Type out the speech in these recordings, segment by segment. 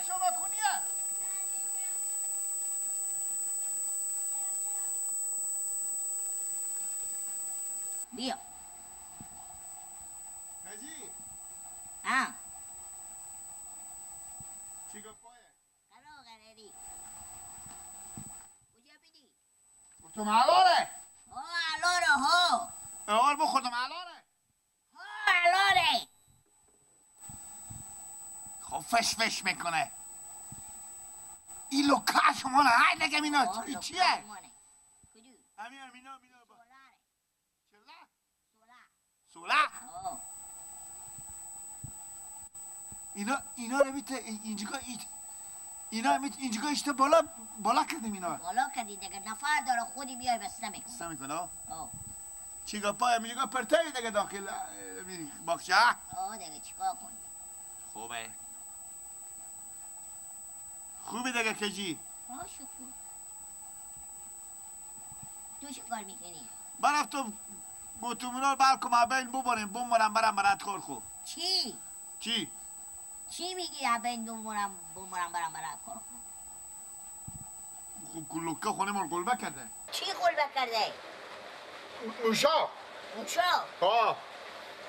شما کنیه؟ بیا. کجی؟ ها. چی گپایه؟ قرار قراری. کجا بدی؟ گفتم حلاله. ها حلاله ها. اول بخوردم حلاله. ها حلاله. خب فش فش میکنه. این لوکا شما نه های نگم اینا این چیه؟ همین مینا مینا با. سولا؟ اینا رو میته اینجا اینا میت اینجا اشته بالا بالا کردیم اینا. بالا کردی دیگه نفر داره خودی بیای بسته میکنه. بسته میکنه؟ چی گپای میگه پرتای دیگه داخل باغچه؟ آه دیگه چیکار کنی؟ خوبه. خوبه دیگه کجی؟ آه شکر. تو چی کار میکنی؟ من رفتم بوتومونا بلکم ابین ببریم بمونم برم برات خور خوب. چی؟ چی؟ چی میگی ابین بمونم بمونم برم برات خور خوب؟ خب کلوکا خونه مون قلبه کرده. چی قلبه کرده؟ موشا. موشا؟ ها.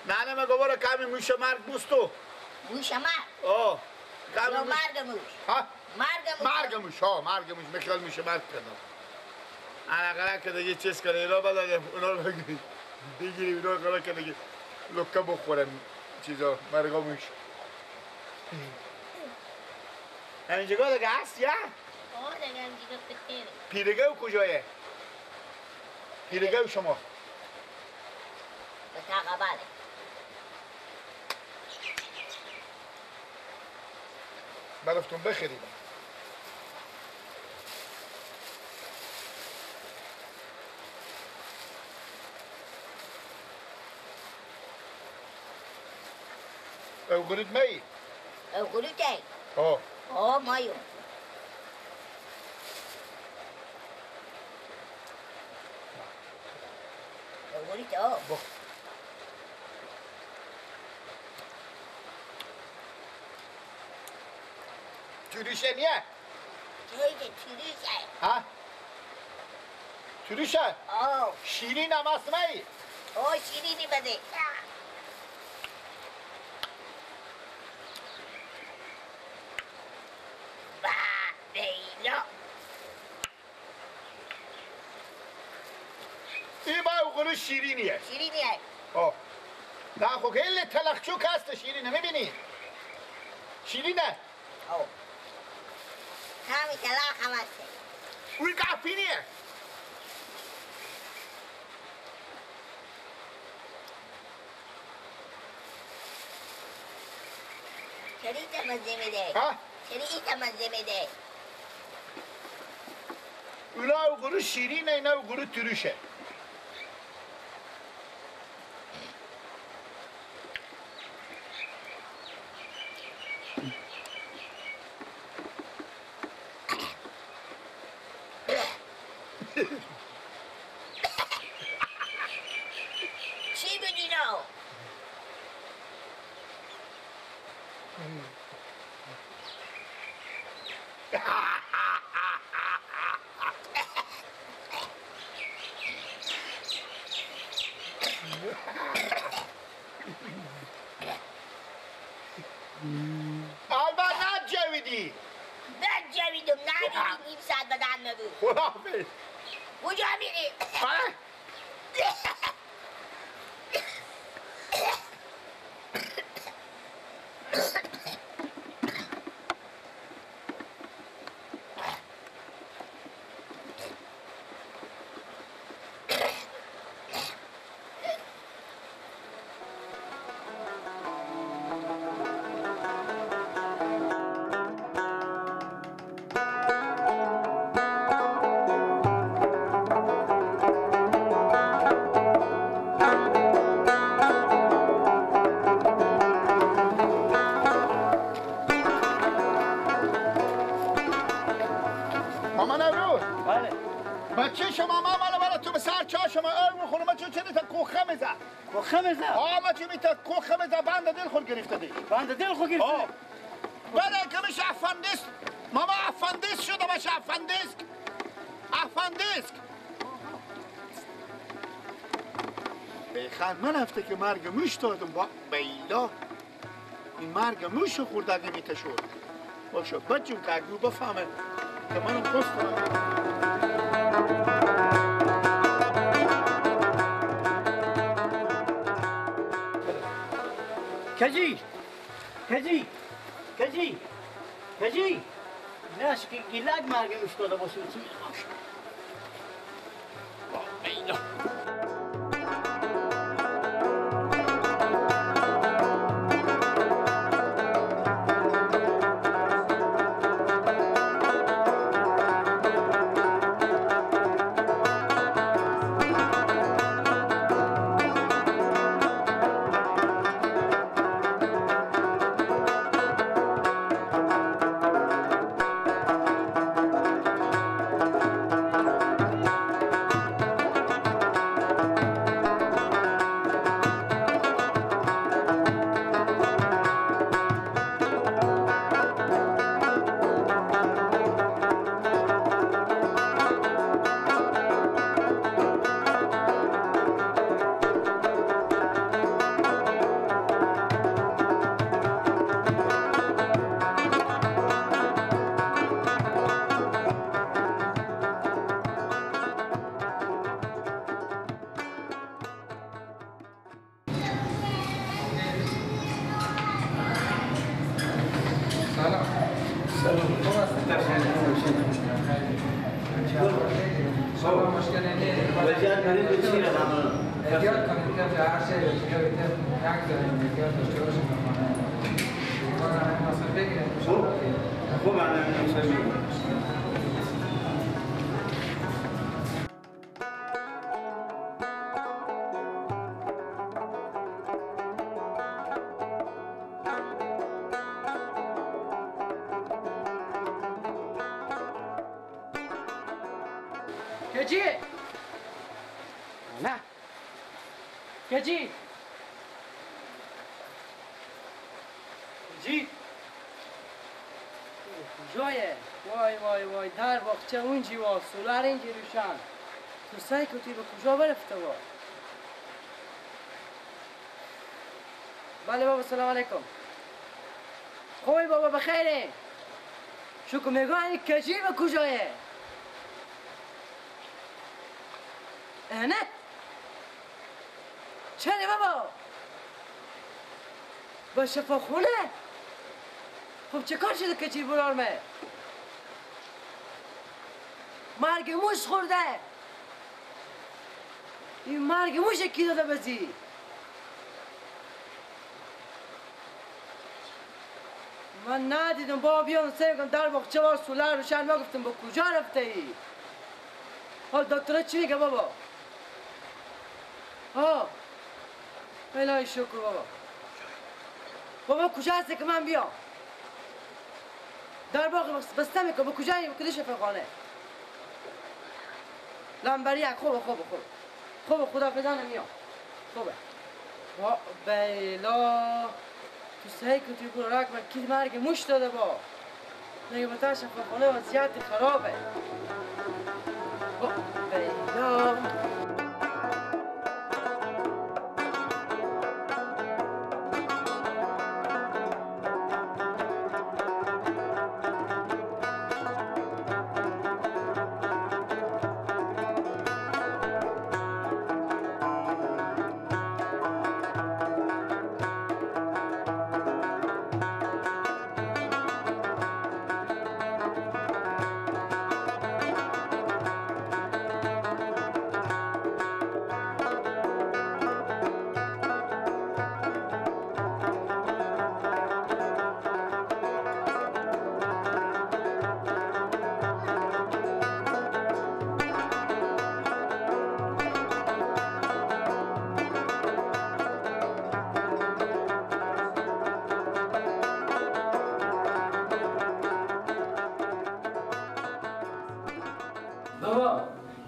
نه نه مگه برو کمی موش مرگ بوستو. موش مرگ؟ آه. کمی مرگ موش. ها؟ مرگ موش. مرگ موش ها مرگ موش میخواد موش مرگ کردم. انا که دیگه چیز کنه اینا بعد اونا رو بگیری بگیری اونا رو که دیگه لکه بخورن چیزا مرگا موش. همینجا دیگه هست یا؟ آه دیگه همینجا بخیره. پیرگه کجایه؟ پیرگه شما؟ به تقبله. برفتون بخرید. اوگروت می؟ اوگروت ای؟ آه. آه مایو. اوگروت آه. بخ. تریشه نیه؟ چیه تریشه؟ ها؟ تریشه؟ آه. شیرین هم هست می؟ آه شیرینی بده. این با اوگروت شیرینیه. شیرینیه. آه. نه خب خیلی تلخچوک هست شیرینه میبینی؟ شیرینه. آه. همین تلخ هم هسته. اون قفینیه. چرا ایتا مزه میده؟ ها؟ چرا ایتا مزه میده؟ اونا اوگروت شیرینه اینا اوگروت ترشه. چی بود اینا؟ آلبا نجویدی. نجویدم ندیدی نیم ساعت بدن نبود. خداحافظ. کجا میری؟ بچه شما ما مال برا تو به سر چا شما ای خونه ما چه تا کوخه میزد کوخه میزد آ ما چه میتا کوخه میزد بند دل خود گرفته دی بند دل خود گرفته. بله که میشه افندیسک. ماما افندیسک شده باشه، افندیسک. افندیسک. بیخر من هفته که مرگ موش دادم با بیلا. این مرگ موش خورده اگه میته شد. باشه بچون که اگه بفهمه که منم پست کنم. کجی کجی کجی کجی نش که گیلک مرگ موش داده باشه. با بیلا. کجی؟ نه کجی؟ کجی؟ کجایه؟ وای وای وای در باغچه اونجی وا سولار اینجی روشن تو سعی کتی به کجا برفته وا؟ بله بابا سلام علیکم. خوبی بابا بخیره؟ شکر میگم این کجی به کجایه؟ نه چرا بابا؟ با شفاخونه؟ خب چه کار شده که چی برارمه؟ مرگ موش خورده. این مرگ موش کی داده بزی؟ من ندیدم بابا بیام سعی کنم در باغچه وار سولار روشن ما گفتم با کجا رفته ای؟ حال دکترها چی میگه بابا؟ ها الهی شکر بابا. بابا کجا هستی که من بیام؟ در باغ بسته میکنم. به کجایی؟ به کدوم شفاخانه؟ لنبری یک. خوبه خوبه خوبه خوبه خدا فدانم میام. خوبه با بیلا تو سعی کن توی برو رک من کی مرگ موش داده با نگه با شفاخانه وضعیت خرابه. با بیلا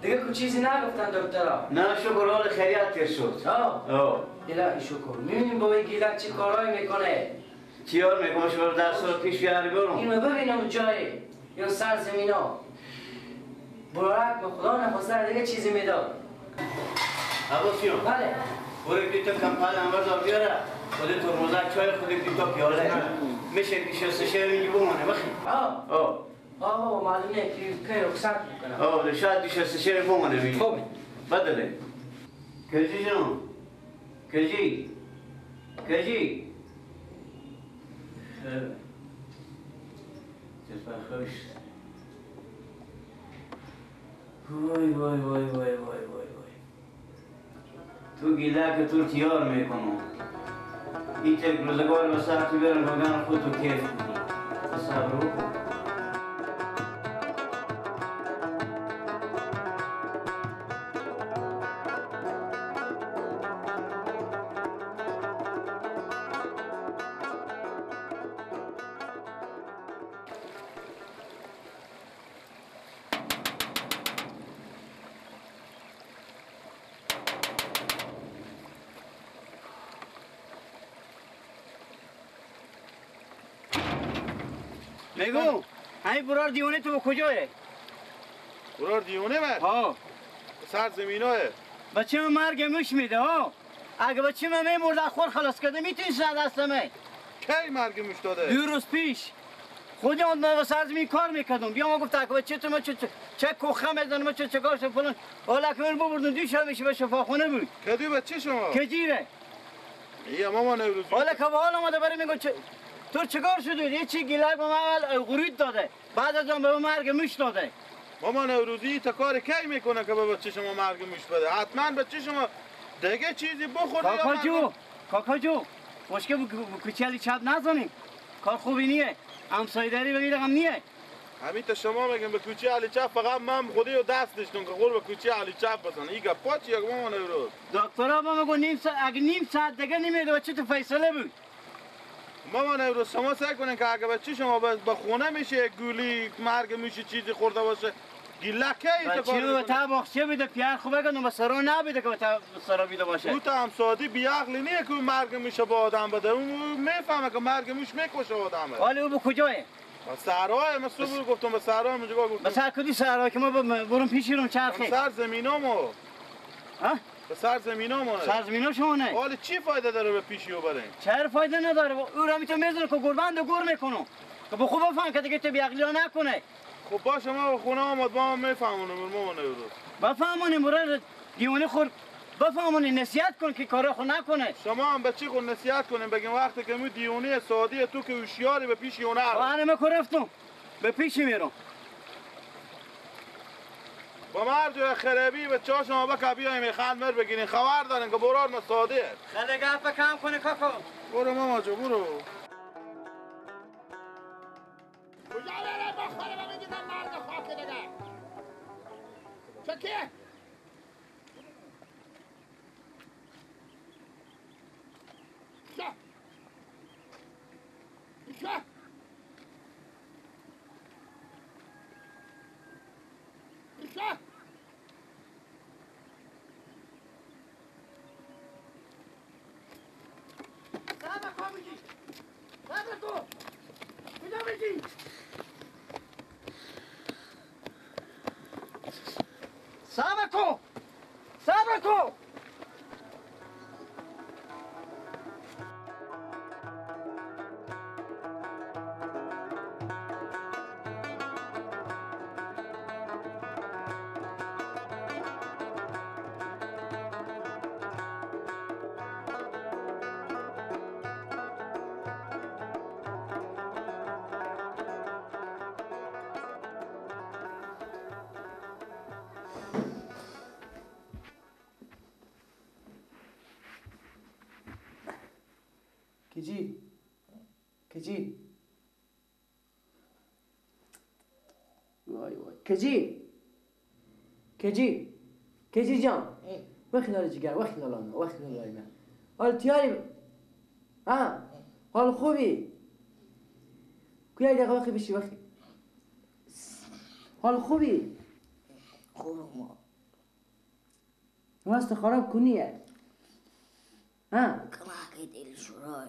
دیگه چیزی نگفتن دکترها؟ نه شکر حال خیریت تیر شد. آه الهی شکر. میبینیم با این گیلک چه کارایی میکنه. چیار میگم شما 10 سال پیش بیاری برم. اینو ببینم جایی یا سرزمینا. برارک به خدا نخواسته دیگه چیزی میداد. عباسیون. بله. برو که تو کمپال انور بیاره. خودت تو روزا چای خودت تو پیاله. میشه که شسته میگی بمونه بخی. آه. آه. آه معلومه که کی رخصت میکنم. آه شاید شسته بمونه میگی. خب. بدله. کجی جان؟ کجی؟ کجی؟ خوش. وای وای وای وای وای وای وای. تو گیله که تو تیار میکنم. این تک روزگار به سر تو بیارم بگن خود تو کیف کنی. صبر بکن. میگم همین برار دیوانه تو کجاه؟ برار دیوانه من؟ ها سر زمیناه. بچه من مرگ موش میده ها. اگه بچه من میمرد از خور خلاص کرده میتونی سر دست من. کی مرگ موش داده؟ 2 روز پیش خودی آن من سر زمین کار میکردم. بیام گفت اگه بچه تو من چه کوخه میزنم چه چکار شد فلان. حالا که من ببردم 2 شب میشه به شفاخونه بود. کدی بچه شما؟ کجیره؟ یه مامان نوروز. حالا که حال اومده برای میگم تو چیکار شده؟ یه چی گیلک به من غرید داده، بعد از آن به من مرگ موش داده. مامان نوروزی تا کار کی میکنه که به بچه شما مرگ موش بده؟ حتما بچه شما دیگه چیزی بخوره. کاکا جو، کاکا جو، مشکل کوچلی چپ نزنیم، کار خوبی نیه، همسایه‌داری به این رقم نیه. همین تا شما میگم به کوچه علی چپ فقط من خودی و دست داشتم که خور به کوچه علی چپ بزن. این گپا چیه مامان نوروز؟ دکترا با میگه نیم ساعت، اگه نیم ساعت دیگه نمیده بچه تو فیصله بود. مامان امروز شما سعی کنین که اگه بچه شما به خونه میشه گولی مرگ میشه چیزی خورده باشه گیله کی بچه به تا باغچه بیده پیار خوب بگن به سرا نبیده که به تا سرا بیده باشه. او تا هم سادی بیعقلی نیه که مرگ میشه با آدم بده. اون میفهمه که مرگ موش میکشه آدمه. حالا او به کجاه؟ به صحرا. من صبح گفتم به صحرا اونجا گفتم. به سر کدی صحرا که ما برم پیش رو چرخه؟ سر زمینامو. ها؟ به سر زمینامونه. سر زمینا شما نه. حالا چی فایده داره به پیشی رو بریم؟ چرا فایده نداره؟ او را میتونه میزنه که گربند و گر میکنه. که به خوب بفهم که دیگه تو بیعقلی نکنه. خب باشه ما خونه آمد با ما میفهمونیم ما نوروز. بفهمونیم برای دیوانه خور بفهمونیم نصیحت کن که کارا خو نکنه. شما هم به چی خود نصیحت کنیم بگیم وقتی که می دیوانه سادی تو که هوشیاری به پیشی اون نرو. انا ما رفتم به پیشی میرم. با مرج خرابی به چا شما بکا بیایم میخند مر بگیرین خبر دارن که برار ما ساده. خیلی گپ کم کنه کاکا. برو ماما جو برو. کجا برم بخوره بمیدیدم مرد خاک دیگه. چکیه؟ شا شا شا صبر کن صبر کن. کجی کجی وای وای کجی کجی کجی جان وخی لاله جگر وخی لاله وخی لاله من حال تیاری ها حال خوبی کوی دقیقه وخی بشی وخی حال خوبی خوبم واسه خراب کنیه ها کمک دل شورای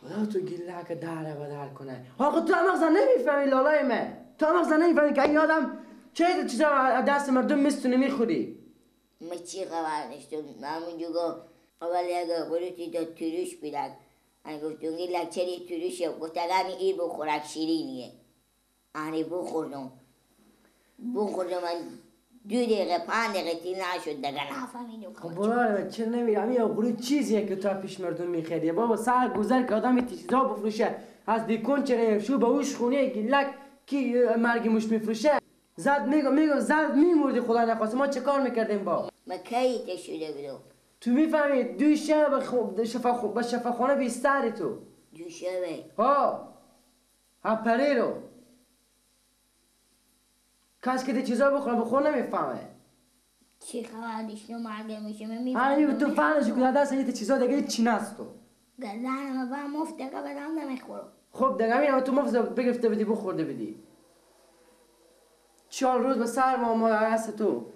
خدا تو گله که دره بدر کنه. آقا تو هم اصلا نمیفهمی لالای من. تو هم اصلا نمیفهمی که این آدم چه چیزا دست مردم میستونه میخوری. من چی خبر داشتم؟ همونجا گفت اول یک قروتی داد تروش بیدن. من گفتم گیلک چرا تروشه؟ گفت اگر این بخورک شیرینیه. آنی بخوردم. بخوردم من 2 دقیقه 5 دقیقه تی نشد دیگه نفهمیدم. خب برای چرا نمیرم؟ این قروت چیزیه که تو پیش مردم میخری بابا. سر گذر که آدم این چیزا بفروشه از دیکون چرا شو به اوش خونه گیلک کی مرگ موش میفروشه. زد میگم زد میمردی خدا نخواسته ما چه کار میکردیم با؟ من کی شده بودم؟ تو میفهمی 2 شب به شفاخانه بیستری تو. 2 شبه؟ ها ها پری رو کس که چیزا بخوره بخور نمیفهمه. چی خبر داشتم مرگ میشه من میفهمم. تو فهمش که دست این چیزا دیگه چی نست تو. گردنم با مفت دیگه بدم نمیخورم. خب دیگه همین تو مفت بگرفته بدی بخورده بدی. 4 روز به سر ما هست تو.